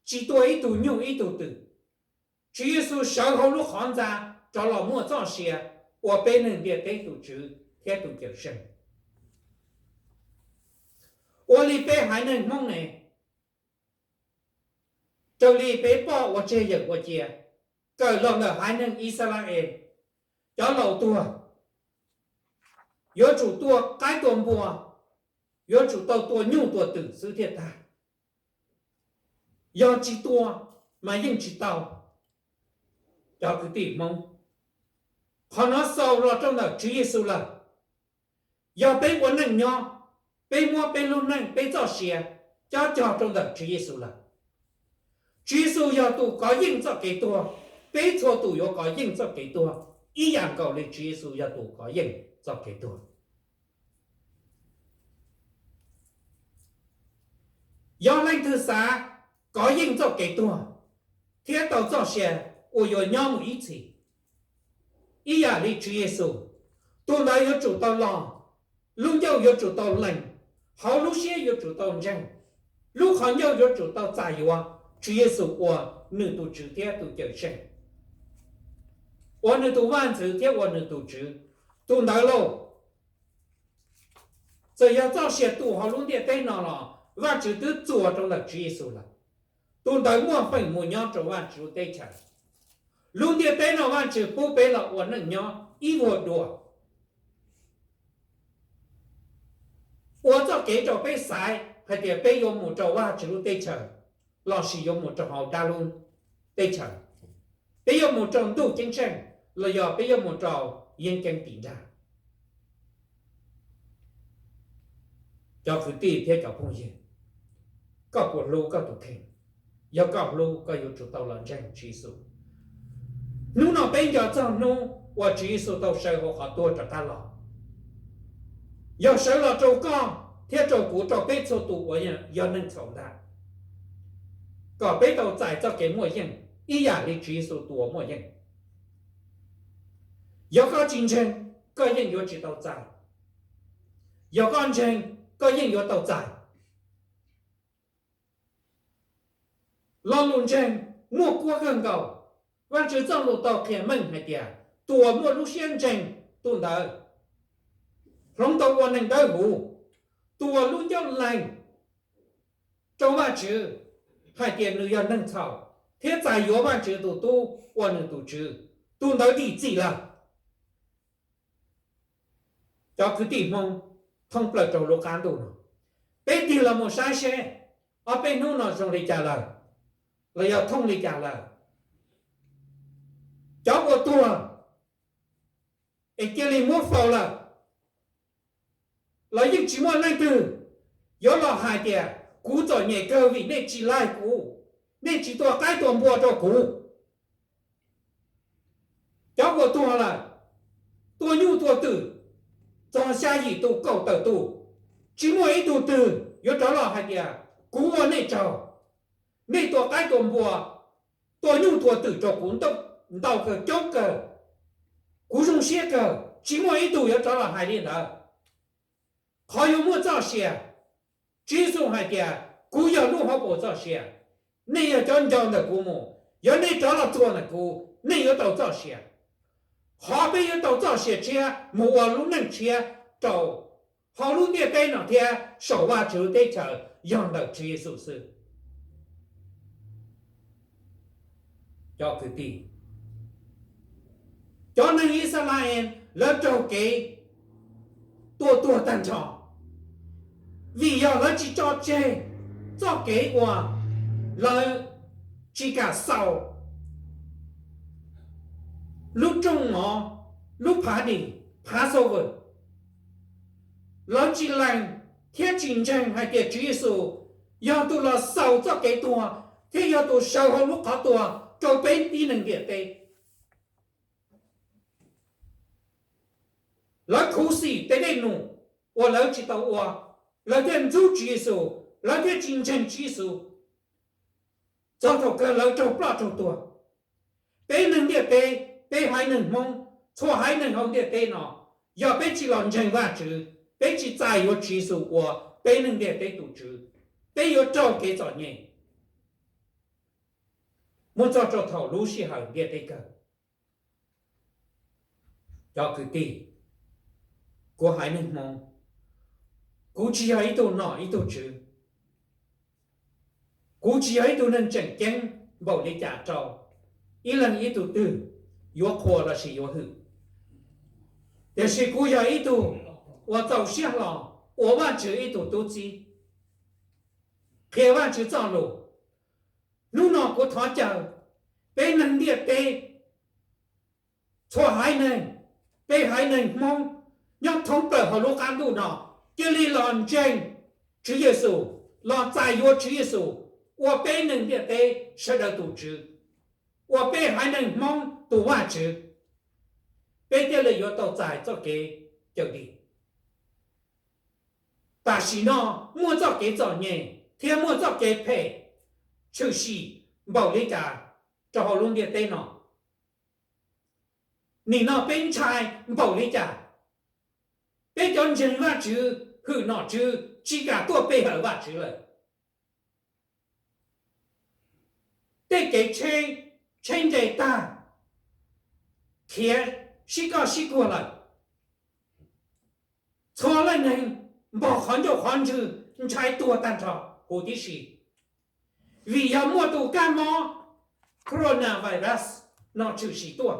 tsis tua ib tug nyuj ib tug twm. Tswv Yexus sawv hauv lub qhov ntxa rov los muaj txoj sia ua peb neeg ntiaj teb tus Tswv thiab tus Cawmseej. Ua li peb haiv neeg Hmoob ne, raws li peb poj ua tseg yawm ua cia, kawm los ntawm haiv neeg Yixalayees, cov laus tuag yuav tsum tua qaib tua npua, yuav tsum tau tua nyuj tua twm xwb thiaj tag. Yog tsis tua mas yeej tsis tau. Cov kwv tij Hmoob, qhov no xaus los rau ntawm Tswv Yexus lawm. Yog peb ua neej nyob, peb muab peb lub neej peb txoj sia cob cog rau ntawm Tswv Yexus lawm. Tswv Yexus yog tus kov yeej txoj kev tuag, peb txhua tus yuav kov yeej txoj kev tuag ib yam nkaus li Tswv Yexus yog tus kov yeej txoj kev tuag. Yog leej twg xav kov yeej txoj kev tuag thiab tau txoj sia uas yuav nyob mus ib txhis ib yam li Tswv Yexus, tus ntawd yuav tsum tau los, lub ncauj yuav tsum tau lees, hauv lub siab yuav tsum tau ntseeg, lub qhov ncauj yuav tsum tau txais yuav Tswv Yexus ua nws tus Tswv thiab tus Cawmseej, ua nws tus Vaj Ntxwv thiab ua nws tus Tswv. Tus ntawd lauj, txawm yog txoj sia tu hauv lub ntiaj teb no los Vajtswv twb txuas rau ntawm Tswv Yexus lawm. Tus ntawd muaj feem mus nyob rau Vajtswv lub teb chaws. Lub ntiaj teb no Vajtswv pub peb los ua neej nyob ib vuag dua, ua txoj kev rau peb xaiv hais tias peb yuav mus rau Vajtswv lub teb chaws lossis yuav mus rau hauv dab lub teb chaws, peb yuav mus rau ntuj ceeb tsheej los yog peb yuav mus rau yeeb ceeb tim nrag. Cov kwv tij thiab cov phooj ywg, koj puas hlub koj tus kheej? Yog koj hlub, koj yuav tsum tau los ntseeg Tswv Yexus. Hnub no peb nco txog hnub uas Tswv Yexus tau sawv hauv qhov tuag rov qab los, yog sawv los rau koj thiab rau kuv, rau peb txhua tus uas yog neeg txhaum ntag, kom peb tau txais txoj kev muaj yeej ib yam li Tswv Yexus tus uas muaj yeej. Yog koj tsis ntseeg, koj yeej yuav tsis tau txais. Yog koj ntseeg, koj yeej yuav tau txais. Lo lus ntseeg muaj kuab kawg nkaus. Vajtswv txoj lus tau qhia meej hais tias tus uas muaj lub siab ntseeg, tus ntawd hloov tau ua neeg dawb huv. Tus uas lub ncauj lees, rau Vajtswv hais tias nws yog neeg txhaum thiab txais yuav Vajtswv tus tub ua nws tus Tswv, tus ntawd dim txim lawm. Cov kwv tij Hmoob thoob plaws rau lub qab ntuj no, peb tig los mus saib seb ob peb hnub no zoo li cas lawm, los yog thooj li cas lawm. Cov uas tuag es cia li muab faus lawm, los yeej tsis muaj leej twg yuav los hais tias kuv txom nyem kawg vim nej tsis laig kuv, nej tsis tua qaib tua npua rau kuv. Cov uas tuag lawm, tua nyuj tua twm, txog xya yim tus kaum tawm tus, tsis muaj ib tug twg yuav rov los hais tias kuv ua nej tsaug, nej tua qaib tua npua, tua nyuj tua twm rau kuv ntau kawg coob kawg, kuv zoo siab kawg, tsis muaj ib tug yuav rov los hais li ntawd. Qhov yuav muaj txoj sia, Tswv Yexus hais tias kuv yog lub hauv paus txoj sia, nej yog cov nco ntawm kuv mus, yog nej rov los txuas ntawm kuv nej yuav tau txoj sia. Qhov peb yuav tau txoj sia tshiab mus ua lub neej tshiab rau hauv lub ntiaj teb no thiab saum Vajtswv lub teb chaws yog ntawm Tswv Yexus xwb. Cov kwv tij, cov neeg Yixalayees lawv raug kev tua tuag tag nrho, vim yog lawv tsis tso tseg txoj kev uas lawv tsis kam xaus lub rooj mov, lub phav dis, Passover. Lawv tsis lees thiab tsis ntseeg hais tias Tswv Yexus yog tus los xaus txoj kev tuag thiab yog tus sawv hauv lub qhov tuag rau peb tib neeg ntiaj teb. Lawv khuv xim tej dej num uas lawv tsis tau ua, lawv thiaj ntxub Tswv Yexus, lawv thiaj tsis ntseeg Tswv Yexus, txog thaum kawg lawv raug ploj raug tuag. Peb neeg ntiaj teb, peb haiv neeg Hmoob, txhua haiv neeg hauv ntiaj teb no, yog peb tsis los ntseeg Vajtswv, peb tsis txais yuav Tswv Yexus ua peb neeg ntiaj teb tus Tswv, peb yuav raug kev txom nyem mus txog rau thaum lub sij hawm ntiaj teb kawg. Cov kwv tij, kuv haiv neeg Hmoob, kuv tsis yog ib tug nom ib tug tswv, kuv tsis yog ib tug neeg tseem ceeb npaum li cas rau ib leeg ib tug twg yuav qhuas lossis yuav hwm. Tiam sis kuv yog ib tug uas txaus siab hlo ua Vajtswv ib tug tub txib, qhia Vajtswv txoj lus. Hnub no kuv thov caw peb neeg ntiaj teb, txhua haiv neeg, peb haiv neeg Hmoob nyob thoob plaws hauv lub qab ntuj no, cia li los ntseeg Tswv Yexus, los txais yuav Tswv Yexus ua peb neeg ntiaj teb sawv daws tus Tswv, ua peb haiv neeg Hmoob tus Vajtswv, peb thiaj li yuav tau txais txoj kev cawm dim. Tam sim no muaj txoj kev txom nyem thiab muaj txoj kev phem tshwm sim npaum li cas rau hauv lub ntiaj teb no? Nim no peb ntshai npaum li cas? Peb cov ntseeg Vajtswv, hwm nom tswv tsis kam tuaj pe hawm Vajtswv lawm. Tej kev tsheb, tsheb nres tag, khiav sib koj sib kuag lawm. Txhua leej neeg npog qhov ncauj qhov ntswg, ntshai tuag tag nrho huv tib si, vim yog muaj tus kab mob coronavirus no tshwm sim tuaj.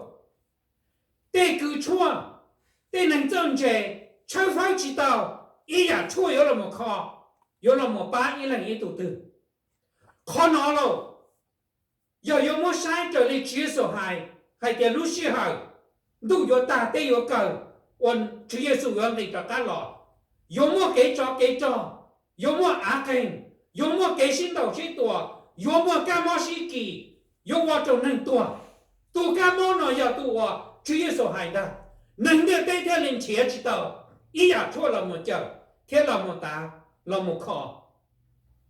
Tej kws tshuaj, tej neeg txawj ntse, tshawb fawb tsis tau ib yam tshuaj yuav los mus kho, yuav los mus pab ib leeg ib tug twg. Qhov no lauj, yog yuav muab saib raws li Tswv Yexus hais, hais tias lub sij hawm ntuj yuav tag teb yuav kawg, uas Tswv Yexus yuav nqis rov qab los, yuav muaj kev tsov kev rog, yuav muaj av qeeg, yuav muaj kev sib ntaus sib tua, yuav muaj kab mob sib kis, yuav ua rau neeg tuag. Tus kab mob no yog tus uas Tswv Yexus hais ntag, neeg ntiaj teb thiaj li nrhiav tsis tau ib yam tshuaj los mus cawm thiab los mus tav, los mus kho.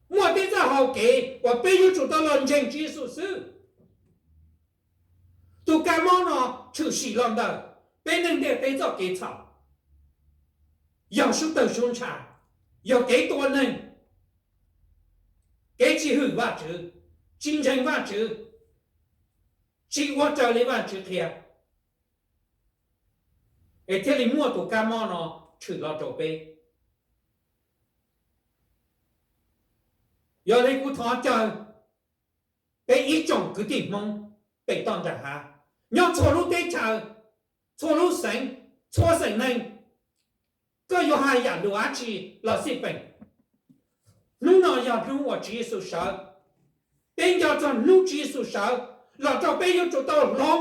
Muaj tej txoj hau kev uas peb yuav tsum tau los ntseeg Tswv Yexus xwb. Tus kab mob no tshwm sim los ntawm peb neeg ntiaj teb txoj kev txhaum, yog sub tawg sub ntsha, yog kev tua neeg, kev tsis hwm Vajtswv, tsis ntseeg Vajtswv, tsis ua raws li Vajtswv qhia, es thiaj li muaj tus kab mob no tshwm los rau peb. Yog li kuv thov caw peb ib tsoom kwv tij Hmoob pem toj nram hav, nyob txhua lub teb chaws, txhua lub xeev, txhua xeem neeg, koj yuav hais yam lus dab tsi los xij peem, hnub no yog hnub uas Tswv Yexus sawv. Peb nco txog hnub Tswv Yexus sawv los rau peb yuav tsum tau hloov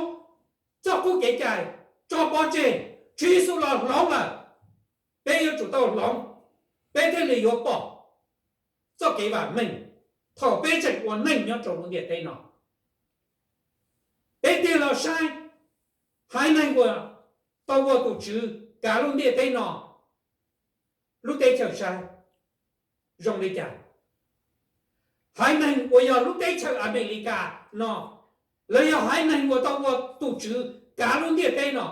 txoj qub kev cai, tso pov tseg. Tswv Yexus los hloov lawm, peb yuav tsum tau hloov, peb thiaj li yuav pom txoj kev vam meej thaum peb tseem ua neej nyob rau lub ntiaj teb no. Peb tig los saib haiv neeg uas tau ua tus Tswv kav lub ntiaj teb no lub teb chaws saib zoo li cas. Haiv neeg uas yog lub teb chaws Amelikas no, los yog haiv neeg uas tau ua tus Tswv kav lub ntiaj teb no,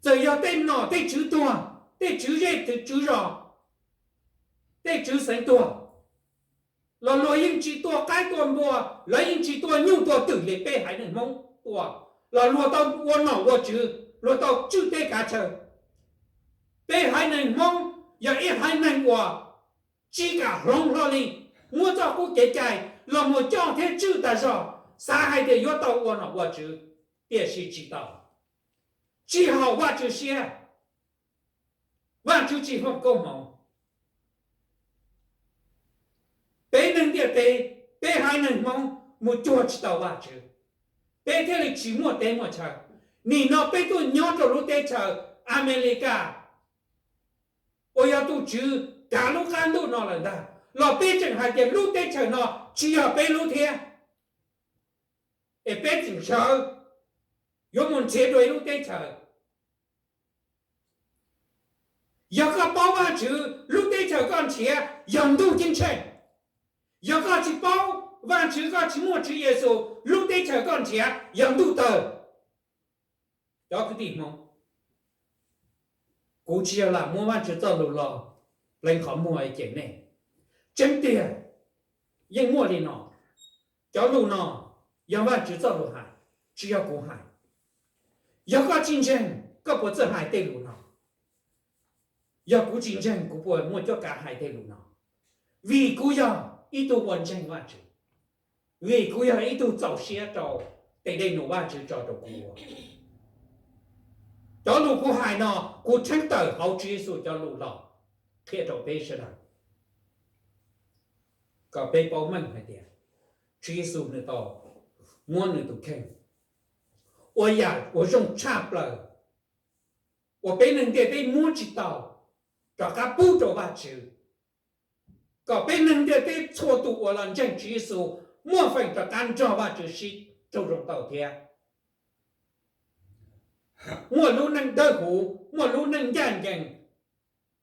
txawm yog tej nom tej tswv tuag, tej tswv zej tej tswv zos, tej tswv xeev tuag, los luag yeej tsis tua qaib tua npua, lawv yeej tsis tua nyuj tua twm li peb haiv neeg Hmoob tua, los luag tau ua nom ua tswv, luag tau tswj teb kav chaw. Peb haiv neeg Hmoob yog ib haiv neeg uas tsis kam hloov hlo li, muab txoj qub kev cai los mus coj thiab tswj tas zog, xav hais tias yuav tau ua nom ua tswv, tiam sis tsis tau, tsis haum Vajtswv siab, Vajtswv tsis foom koob hmoov. Peb neeg ntiaj teb, peb haiv neeg Hmoob mus cuag tsis tau Vajtswv, peb thiaj li tsis muaj teb muaj chaw. Nim no peb tuaj nyob rau lub teb chaws Amelikas uas yog tus Tswv kav lub qab ntuj no lawm ntag, los peb tseem hais tias lub teb chaws no tsis yog peb lub thiab, es peb tseem sawv yuav mus nrhiav dua ib lub teb chaws. Yog koj paub Vajtswv, lub teb chaws koj nrhiav yog ntuj ceeb tsheej. Yog koj tsis paub Vajtswv, koj tsis muaj Tswv Yexus, lub teb chaws koj nrhiav yog ntuj tawg. Cov kwv tij Hmoob, kuv tsis yog lam muab Vajtswv txoj lus los pleev qhov muag es cem nej. Tseeb tiag, yeej muaj li no. Cov lus no yog Vajtswv txoj lus hais, tsis yog kuv hais. Yog koj tsis ntseeg, koj puas txawj hais tej lus no? Yog kuv tsis ntseeg, kuv puas muaj cuab kav hais tej lus no? Vim kuv yog ib tug uas ntseeg Vajtswv, vim kuv yog ib tug txaus siab rau tes dej num Vajtswv tso rau kuv ua. Cov lus kuv hais no, kuv theeb tawm hauv Tswv Yexus cov lus los qhia rau peb sawv daws, kom peb paub meej hais tias Tswv Yexus nws tau muab nws tus kheej ua yam uas zoo tshaj plaws uas peb neeg ntiaj teb muab tsis tau, rov qab pub rau Vajtswv, kom peb neeg ntiaj teb txhua tus uas los ntseeg Tswv Yexus muaj feem rov qab nrog Vajtswv sib raug zoo tau thiab. Muaj lub neej dawb huv, muaj lub neej ncaj ncees,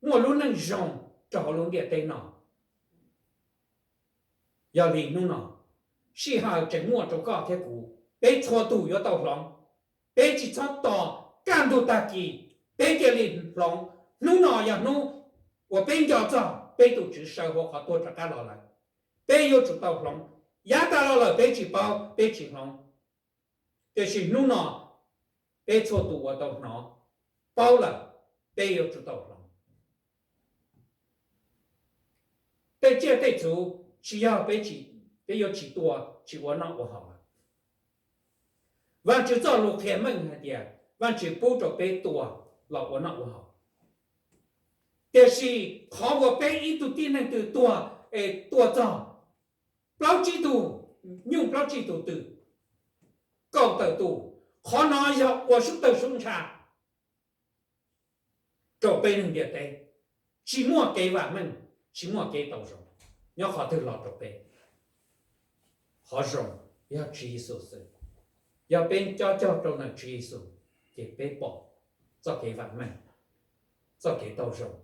muaj lub neej zoo rau hauv lub ntiaj teb no. Yog li hnub no, sij hawm tseem muaj rau koj thiab kuv, peb txhua tus yuav tau hloov. Peb tsis txhob tos kaj ntug tag kis, peb cia li hloov. Hnub no yog hnub uas peb nco txog peb tus Tswv sawv hauv qhov tuag rov qab los lawm, peb yuav tsum tau hloov. Yav tas los lawm peb tsis paub, peb tsis hloov. Tiam sis hnub no, peb txhua tus uas tau hnov, paub lawm, peb yuav tsum tau hloov. Tej tsiaj tej txhu tsis yog peb yuav tsis tua tsis ua noj ua haus lawm. Vajtswv txoj lus qhia meej hais tias Vajtswv pub rau peb tua los ua noj ua haus. Tiam sis qhov uas peb ib tug tib neeg twg tuag es tua txog plaub tsib tug nyuj plaub tsib tug twm, kaum tawm tus, qhov no yog ua sub tawg sub ntsha rau peb neeg ntiaj teb, tsis muaj kev vam meej, tsis muaj kev tau zoo, nyob qhov twg los rau peb. Qhov zoo yog Tswv Yexus xwb. Yog peb cob cog rau ntawm Tswv Yexus, ces peb pom txoj kev vam meej, txoj kev tau zoo.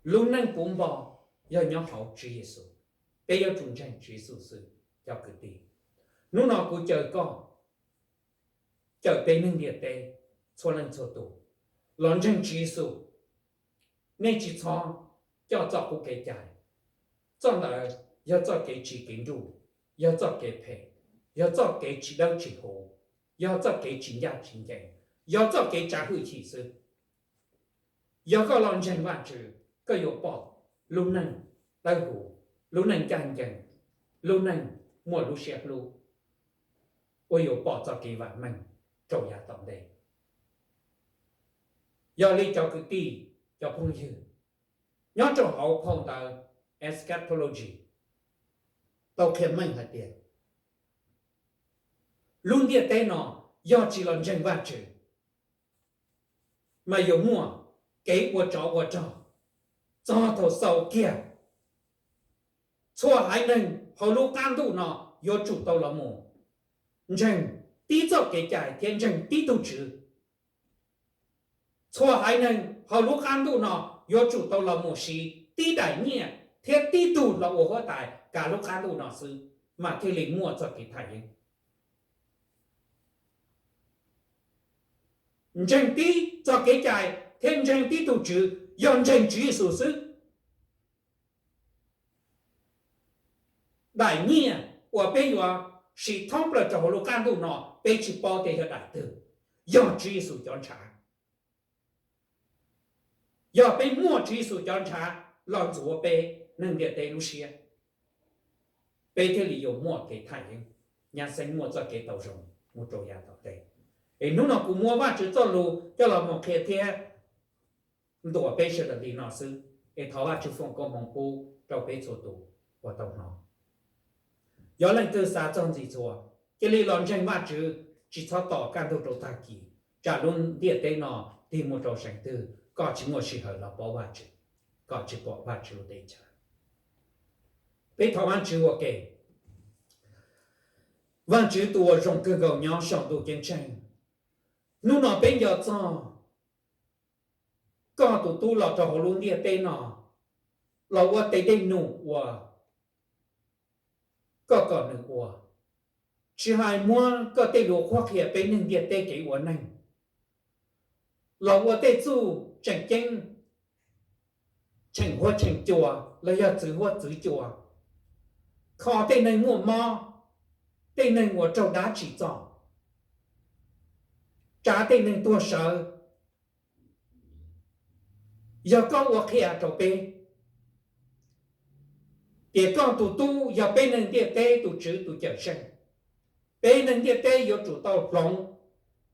Lub neej puv npo yog nyob hauv Tswv Yexus. Peb yuav tsum ntseeg Tswv Yexus xwb, cov kwv tij. Hnub no kuv caw koj, caw peb neeg ntiaj teb txhua leej txhua tus los ntseeg Tswv Yexus. Nej tsis txhob coj txoj qub kev cai. Txoj ntawd yog txoj kev tsis kev nruj, yog txoj kev phem, yog txoj kev tsis dawb tsis huv, yog txoj kev tsis ncaj tsis ncees, yog txoj kev tsav hwj chim xwb. Yog koj los ntseeg Vajtswv, koj yuav pom lub neej dawb huv, lub neej ncaj ncees, lub neej muaj lub siab hlub, uas yuav pom txoj kev vam meej rau yav tom ntej. Yog li cov kwv tij, cov phooj ywg, nyob rau hauv phau ntawv Eschatology tau qhia meej hais tias lub ntiaj teb no yog tsis los ntseeg Vajtswv, mas yuav muaj kev ua tsov ua rog txog thaum xaus kiag. Txhua haiv neeg hauv lub qab ntuj no yuav tsum tau los mus ntseeg tib txoj kev cai thiab ntseeg tib tug Tswv. Txhua haiv neeg hauv lub qab ntuj no yuav tsum tau los mus siv tib daim nyiaj thiab tib tug los ua huab tais kav lub qab ntuj no xwb, mas thiaj li muaj txoj kev thaj yeeb. Ntseeg tib txoj kev cai thiab ntseeg tib tug Tswv yog ntseeg Tswv Yexus xwb. Daim nyiaj uas peb yuav siv thoob plaws rau hauv lub qab ntuj no peb tsis paub tias yog daim twg, yog Tswv Yexus cov ntshav. Yog peb muaj Tswv Yexus cov ntshav los ntxuav peb neeg ntiaj teb lub siab, peb thiaj li yuav muaj kev thaj yeeb, nyab xeeb muaj txoj kev tau zoo mus rau yav tom ntej. Es hnub no kuv muab Vajtswv txoj lus coj los mus qhia thiab ntuas peb sawv daws li no xwb, es thov Vajtswv foom koob hmoov pub rau peb txhua tus uas tau hnov. Yog leej twg xav txog ntxiv txhua, cia li los ntseeg Vajtswv, tsis txhob tos kaj ntug rau tag kis, tsam lub ntiaj teb no tig mus rau seev twg koj tsis muaj sij hawm los paub Vajtswv, koj tsis pom Vajtswv lub teb chaws. Peb thov Vajtswv ua ke. Vajtswv tus uas zoo kawg nkaus nyob saum ntuj ceeb tsheej, hnub no peb nco txog koj tus tub los rau hauv lub ntiaj teb no, los ua tes dej num uas koj kom nws ua, tsis hais muab koj tej lus qhuab qhia peb neeg ntiaj teb kev ua neeg, los ua tej txuj tseem ceeb, tsheem huab tsheem cua los yog txwv huab txwv cua, kho tej neeg muaj mob, tej neeg uas raug dab tsim txom, tsa tej neeg tuag sawv. Yog koj ua qhia rau peb tias koj tus tub yog peb neeg ntiaj teb tus Tswv tus Cawmseej, peb neeg ntiaj teb yuav tsum tau hloov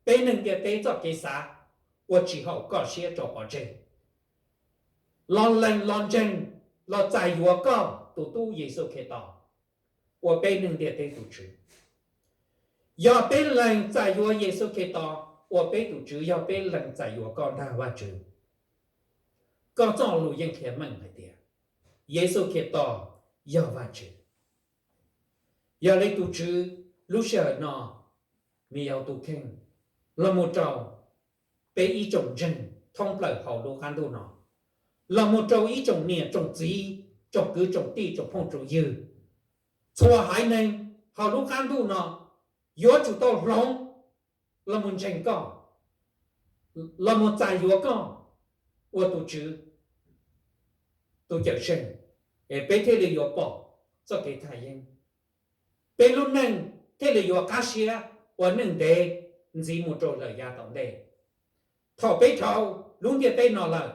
peb neeg ntiaj teb txoj kev xav uas tsis haum koj siab tso pov tseg, los lees los ntseeg, los txais yuav koj tus tub Yexus Khetos ua peb neeg ntiaj teb tus Tswv. Yog peb lees txais yuav Yexus Khetos ua peb tus Tswv, yog peb lees txais yuav koj ntag Vajtswv. Koj txoj lus yeej qhia meej hais tias Yexus Khetos yog Vajtswv. Yog li tus Tswv, lub sij hawm no, me yau tus kheej, los mus rau peb ib tsoom ntseeg thoob plaws hauv lub qab ntuj no, los mus rau ib tsoom niam tsoom txiv, tsoom kwv tsoom tij, tsoom phooj tsoom ywg, txhua haiv neeg hauv lub qab ntuj no yuav tsum tau hloov los mus ntseeg koj, los mus txais yuav koj ua tus Tswv, tus Cawmseej, es peb thiaj li yuav pom txoj kev thaj yeeb. Peb lub neej thiaj li yuav qab siab ua neej ntev ntxiv mus rau lawm yav tom ntej. Thaum peb dhau lub ntiaj teb no lawm,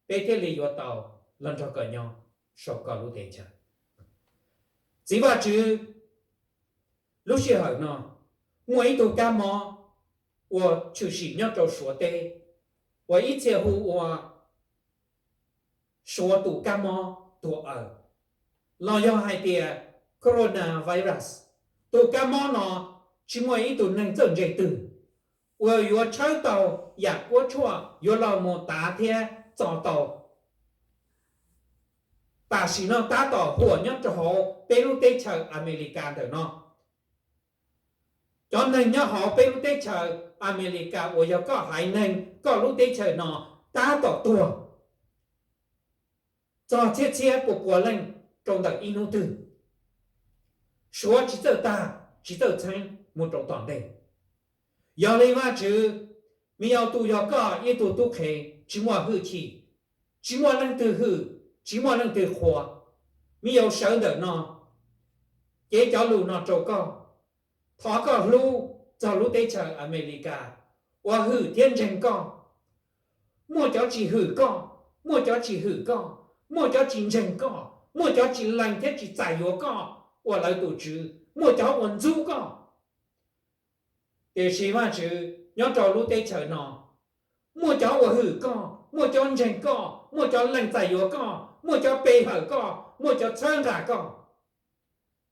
peb thiaj li yuav tau los nrog koj nyob saum koj lub teb chaws. Txiv Vajtswv, lub sij hawm no muaj ib tug kab mob uas tshwm sim nyob rau Suav teb, uas ib txhia hu ua Suav tus kab mob tuag aws, los yog hais tias coronavirus. Tus kab mob no tsis muaj ib tug neeg txawj ntse twg uas yuav tshawb tau yam kuab tshuaj yuav los mus tav thiab txo tau. Tam sim no tab tom huam nyob rau hauv peb lub teb chaws Amelikas ntawm no. Cov neeg nyob hauv peb lub teb chaws Amelikas uas yog koj haiv neeg koj lub teb chaws no tab tom tuag txog txhiab txhiab pua pua leej rau ntawm ib hnub twg. Suav tsis txawj tag tsis txawj txheeb mus rau tom ntej. Yog li Vajtswv, me yau tus yog koj ib tug tub qhe tsis muaj hwj chim, tsis muaj leej twg hwm, tsis muaj leej twg qhuas. Me yau sawv ntawm no cev cov lus no rau koj, thov koj hlub txog lub teb chaws Amelikas uas hwm thiab ntseeg koj. Muaj cov tsis hwm koj, muaj cov tsis hwm koj, muaj cov tsis ntseeg koj, muaj cov tsis lees thiab tsis txais yuav koj ua lawv tus Tswv, muaj cov uas ntxub koj. Tiam sis Vajtswv, nyob rau lub teb chaws no, muaj cov uas hwm koj, muaj cov ntseeg koj, muaj cov lees txais yuav koj, muaj cov pe hawm koj, muaj cov txhawb nqa koj.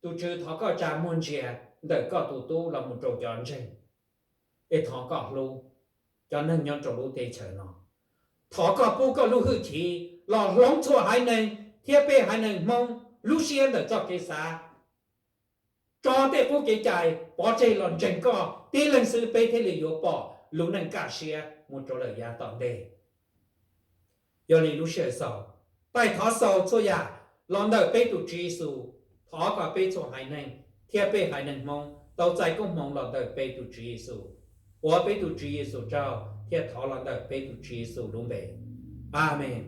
Tus Tswv, thov koj tsa muag ntsia ntawm koj tus tub los mus rau cov ntseeg, es thov koj hlub cov neeg nyob rau lub teb chaws no. Thov koj pub koj lub hwj chim los hloov txhua haiv neeg thiab peb haiv neeg Hmoob lub siab ntawm txoj kev xav, tso tej qub kev cai pov tseg los ntseeg koj tib leeg xwb, peb thiaj li yuav pom lub neej kaj siab mus rau lawm yav tom ntej. Yog li lub sij hawm xaus, taij thov xaus txhua yam los ntawm peb tus Tswv Yexus. Thov kom peb txhua haiv neeg thiab peb haiv neeg Hmoob tau txais koob hmoov los ntawm peb tus Tswv Yexus. Ua peb tus Tswv Yexus tsaug thiab thov los ntawm peb tus Tswv Yexus lub npe, Amees.